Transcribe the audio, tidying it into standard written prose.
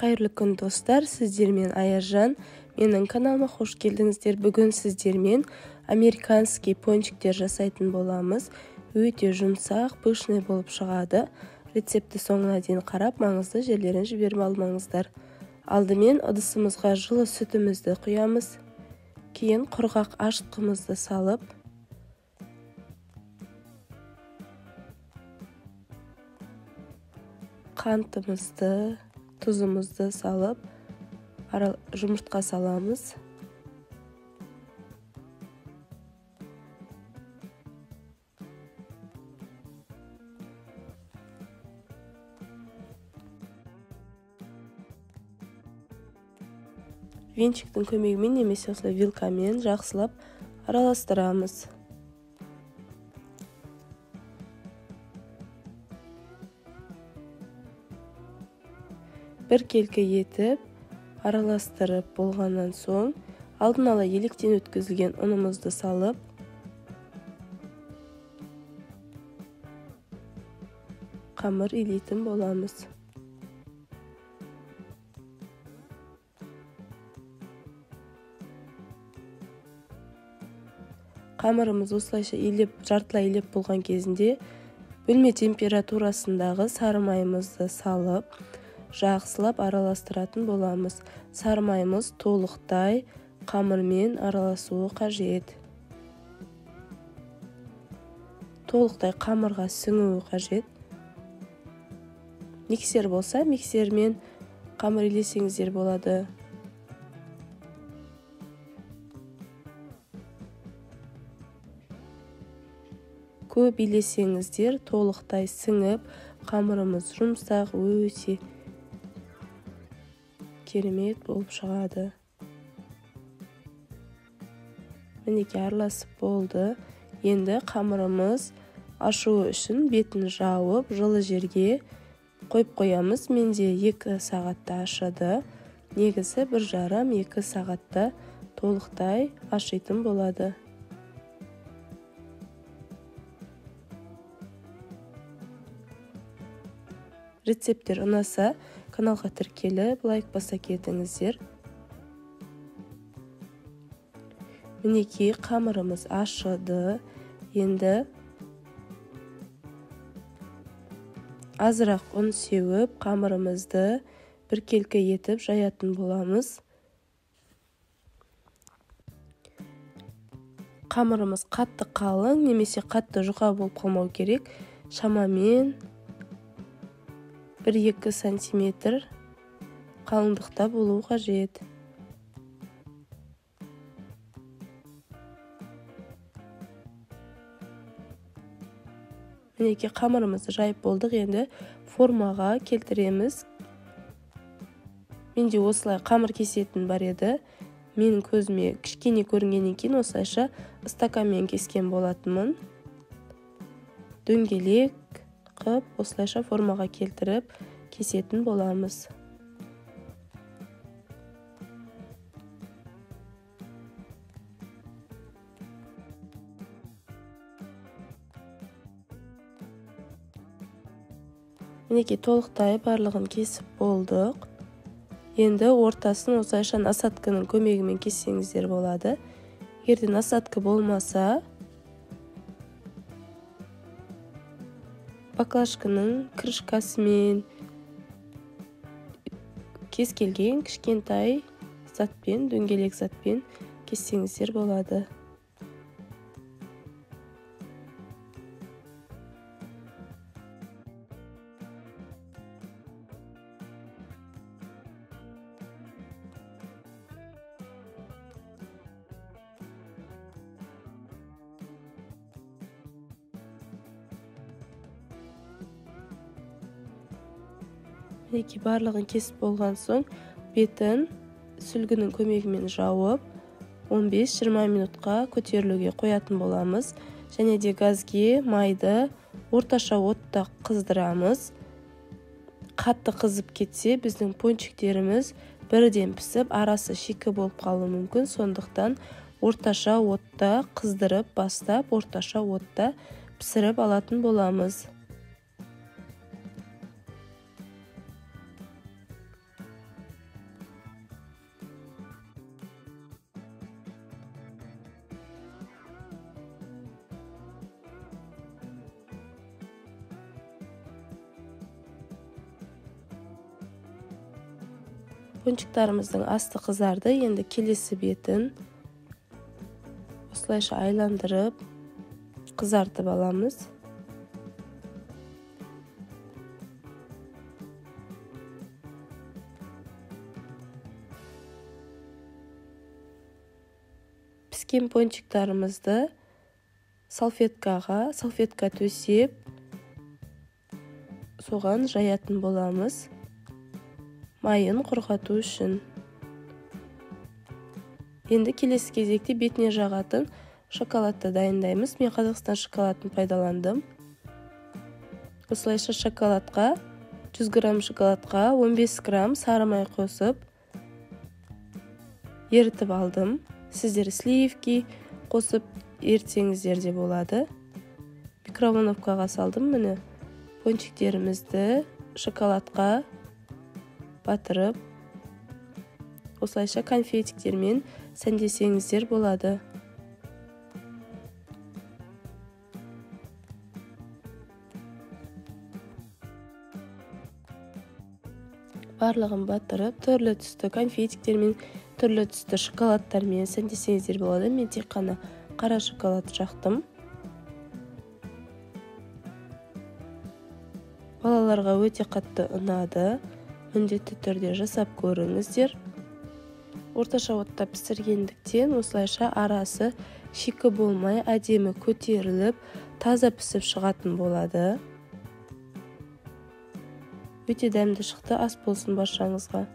Қайырлы күн, достар, сіздермен Аяжан. Менің каналыма қош келдіңіздер. Бүгін сіздермен американский пончиктер жасайтын боламыз. Өте жұмсақ, пышный болып шығады. Рецепті соңына дейін қарап, маңызды жерлерін жіберіп алмаңыздар. Алдымен ыдысымызға жылы сүтімізді құямыз. Кейін құрғақ ашытқымызды салып, қантымызды, тұзымызды салып, жұмыртқа саламыз. Венчиктің көмегімен немесе осылай вилкамен жақсылап араластырамыз. Біркелкі етіп араластырып болғаннан соң алдын ала електен өткізілген ұнымызды салып, қамыр илейтін боламыз. Қамырымыз осылайша илеп, жартылай илеп болған кезінде бөлме температурасындағы сары майымызды салып, жақсылап араластыратын боламыз. Сары майымыз толықтай қамырмен араласуы қажет. Толықтай қамырға сіңуі қажет. Миксер болса, миксермен қамыр илесеңіздер болады. Көп илесеңіздер, толықтай сіңіп, қамырымыз жұмсақ, өте керемет болып шығады. Мінекей, араласып болды. Енді қамырымыз ашуы үшін бетін жауып, жылы жерге қойып қоямыз. Менде 2 сағатта ашыды. Негізі 1,5-2 сағатта толықтай ашитын болады. Рецепттер ұнаса, каналға тіркеліп, лайк баса кетіңіздер. Мінекей, қамырымыз ашыды. Енді азырақ ұн сеуіп, қамырымызды біркелкі етіп жаятын боламыз. Қамырымыз қатты қалың немесе қатты жұқа болып қалмау керек. Шамамен 1-2 сантиметр қалыңдықта болуы қажет. Мінекей, қамырымызды жайып болдық. Енді формаға келтіреміз. Менде осылай қамыр кесетін бар еді. Менің көзіме кішкене көрінгеннен кейін осылайша стаканмен кескен болатынмын. Дөңгелек қып, осылайша формаға келтіріп кесетін боламыз. Мінекей, толықтай барлығын кесіп болдық. Енді ортасын осылайша насадканың көмегімен кессеңіздер болады. Егер де насадка болмаса, баклажканың крышкасымен кез келген кішкентай затпен, дөңгелек затпен кессеңіздер болады. Мінекей, барлығын кесіп болған соң бетін сүлгінің көмегімен жауып 15-20 минутқа көтерілуге қоятын боламыз. Және де газге майды орташа отта қыздырамыз. Қатты қызып кетсе, біздің пончиктеріміз бірден пісіп, арасы шикі болып қалуы мүмкін. Сондықтан орташа отта қыздырып бастап, орташа отта пісіріп алатын боламыз. Пончиктарымыздың асты қызарды. Енді келесі бетін осылайша айландырып қызартып аламыз. Піскен пончиктарымызды салфетка төсеп, соған жаятын боламыз, майын құрғату үшін. Енді келесі кезекте бетіне жағатын шоколадты дайындаймыз. Мен Қазақстан шоколадын пайдаландым. Осылайша шоколадқа 100 грамм шоколадқа 15 грамм сары май қосып ерітіп алдым. Сіздер сливки қосып ерітсеңіздер де болады. Микроволновкаға салдым. Міне, пончиктерімізді шоколадқа батырып, осылайша конфетиктермен сәндесеңіздер болады. Барлығын батырып, түрлі түсті конфетиктермен, түрлі түсті шоколадтармен сәндесеңіздер болады. Мен тек қана қара шоколад жақтым. Балаларға өте қатты ұнады. Міндетті түрде жасап көріңіздер. Орташа отта пісіргендіктен осылайша арасы шикі болмай, әдемі көтеріліп, таза пісіп шығатын болады. Өте дәмді шықты. Ас болсын баршаңызға.